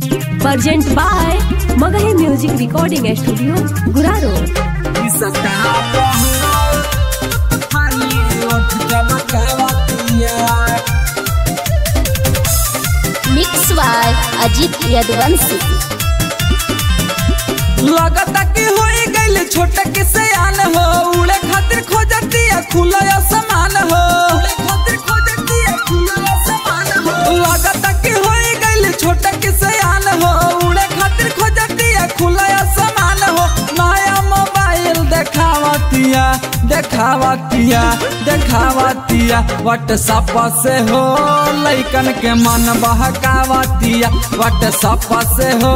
Present by Magahi music recording studio Guraro. Mix by Ajit Yaduvanshi. लगता कि होई गइल छोटा के सयान हो, उड़े खातिर खोजतिया खुला आसमान हो, उड़े खातिर खोजतिया खुला आसमान हो। लगता कि होई गइल छोटा के सयान हो, उड़े खातिर खोजतिया खुला आसमान हो। नया मोबाइल देखावतिया देखावतिया देखावतिया, व्हाट्सएप से हो लइकन के मन बहकावतिया, व्हाट्सएप से हो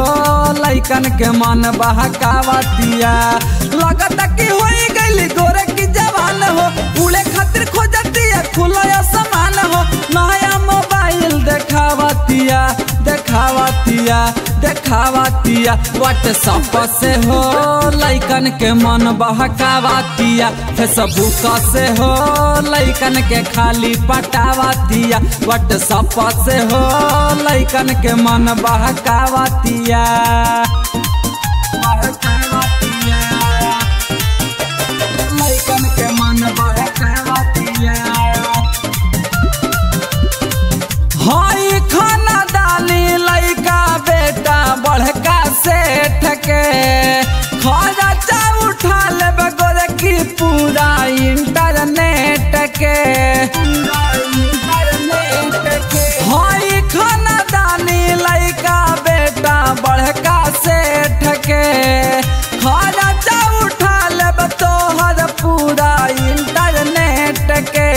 लइकन के मन बहकावतिया। लगता कि होई गइल गोरे की जवान हो, उड़े खातिर खोजतिया खुला आसमान हो। नया मोबाइल देखावतिया देखावतिया देखावतिया, व्हाट्सएप से हो लइकन के मन बहकावतिया, फेसबुक से हो लइकन के खाली पटावतिया, व्हाट्सएप से हो लइकन के मन बहकावतिया। लइकन के मन बहकावतिया। हाई खाना डाली लइका बेटा बड़का सेठ के, खर्चा उठा लेबे गोरे की पूरा इंटरनेट के। हाई खाना दानी लइका बेटा बड़का सेठ के, खर्चा उठा लेबे तोहर पूरा इंटरनेट के।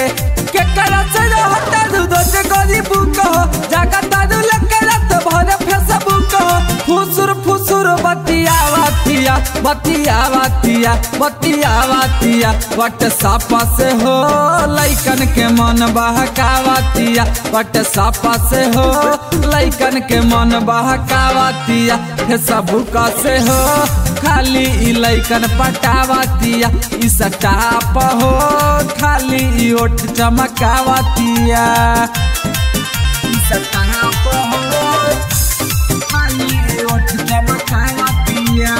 केकरा से रहता रोज गरीब हो, जागता लकरत भर फेसबुक हो। फुसुर फुसुर बतियावतिया बतियावतिया बतियावतिया, व्हाट्सएप से हो लइकन के मन बहकावतिया, व्हाट्सएप से हो लइकन के मन बहकावतिया, फेसबुक से हो खाली ई लइकन पटावतिया, ई सटाप हो खाली ई ओठ चमकावतिया। ई सटाप हो खाली ई ओठ चमकावतिया।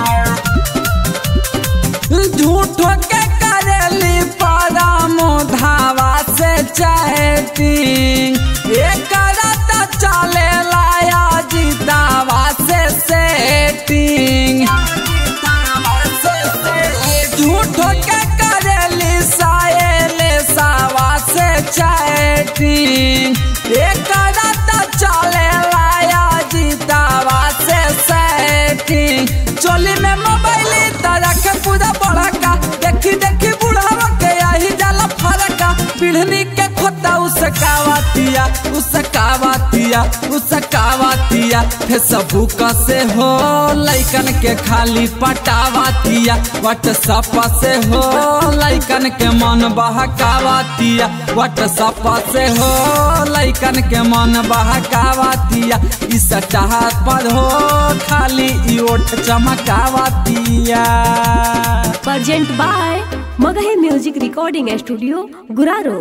झूठो के करेली परमो धावा से चैटिंग, एकरा त चले लाया जीतावा से सेटिंग। झूठो के करेली सायले सावा से चैटिंग, एकरा त चले लाया जीतावा से सेटिंग। चोली में मोबाइल रख पूरा बड़का, देखी देखी बुढ़ावा के आही जाला फरका। बिढ़नी के खोता उसकावतिया उसकावतिया उसकावतिया, फेसबुक से हो लइकन के खाली पटावतिया, व्हाट्सएप से हो लइकन के मन बहकावतिया, व्हाट्सएप से हो लइकन के मन बहकावतिया, ई सटाह पर हो खाली ई ओठ चमकावतिया। Present by Magahi music recording studio Guraro.